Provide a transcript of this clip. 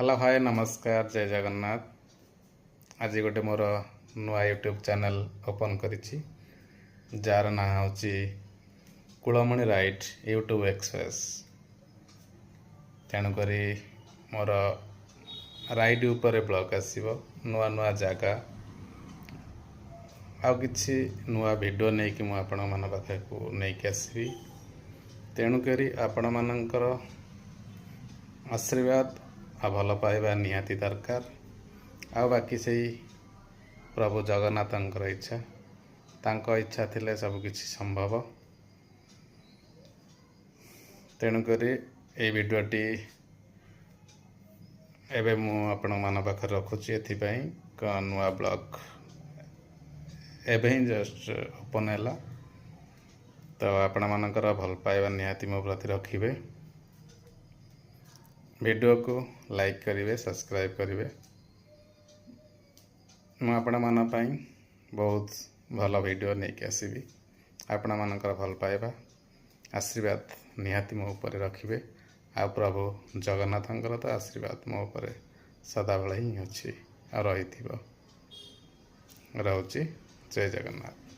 Hello, ହାଏ, ନମସ୍କାର, ଜୟ ଜଗନ୍ନାଥ। ଆଜି ଗୋଟେ ମୋର ନୂଆ ୟୁଟ୍ୟୁବ୍ ଚ୍ୟାନେଲ୍ ଓପନ୍ କରିଛି, ଯାହାର ନାଁ ହେଉଛି କୁଳମଣି ରାଇଡ୍ ୟୁଟ୍ୟୁବ୍ ଏକ୍ସପ୍ରେସ୍। ତେଣୁକରି ମୋର ରାଇଡ୍ ଉପରେ ବ୍ଲଗ୍ ଆସିବ, ନୂଆ ନୂଆ ଜାଗା ଆଉ କିଛି ନୂଆ ଭିଡ଼ିଓ ନେଇକି ମୁଁ ଆପଣମାନଙ୍କ ପାଖକୁ ନେଇକି ଆସିବି। ତେଣୁକରି ଆପଣମାନଙ୍କର ଆଶୀର୍ବାଦ ଆଉ ଭଲ ପାଇବା ନିହାତି ଦରକାର। ଆଉ ବାକି ସେଇ ପ୍ରଭୁ ଜଗନ୍ନାଥଙ୍କର ଇଚ୍ଛା, ତାଙ୍କ ଇଚ୍ଛା ଥିଲେ ସବୁକିଛି ସମ୍ଭବ। ତେଣୁକରି ଏଇ ଭିଡ଼ିଓଟି ଏବେ ମୁଁ ଆପଣମାନଙ୍କ ପାଖରେ ରଖୁଛି ଏଥିପାଇଁ, ନୂଆ ବ୍ଲଗ୍ ଏବେ ହିଁ ଜଷ୍ଟ ଓପନ୍ ହେଲା। ତ ଆପଣମାନଙ୍କର ଭଲ ପାଇବା ନିହାତି ମୋ ପ୍ରତି ରଖିବେ, ଭିଡ଼ିଓକୁ ଲାଇକ୍ କରିବେ, ସବସ୍କ୍ରାଇବ୍ କରିବେ। ମୁଁ ଆପଣମାନଙ୍କ ପାଇଁ ବହୁତ ଭଲ ଭିଡ଼ିଓ ନେଇକି ଆସିବି। ଆପଣମାନଙ୍କର ଭଲ ପାଇବା, ଆଶୀର୍ବାଦ ନିହାତି ମୋ ଉପରେ ରଖିବେ। ଆଉ ପ୍ରଭୁ ଜଗନ୍ନାଥଙ୍କର ତ ଆଶୀର୍ବାଦ ମୋ ଉପରେ ସଦାବେଳେ ହିଁ ଅଛି ଆଉ ରହିଥିବ। ରହୁଛି, ଜୟ ଜଗନ୍ନାଥ।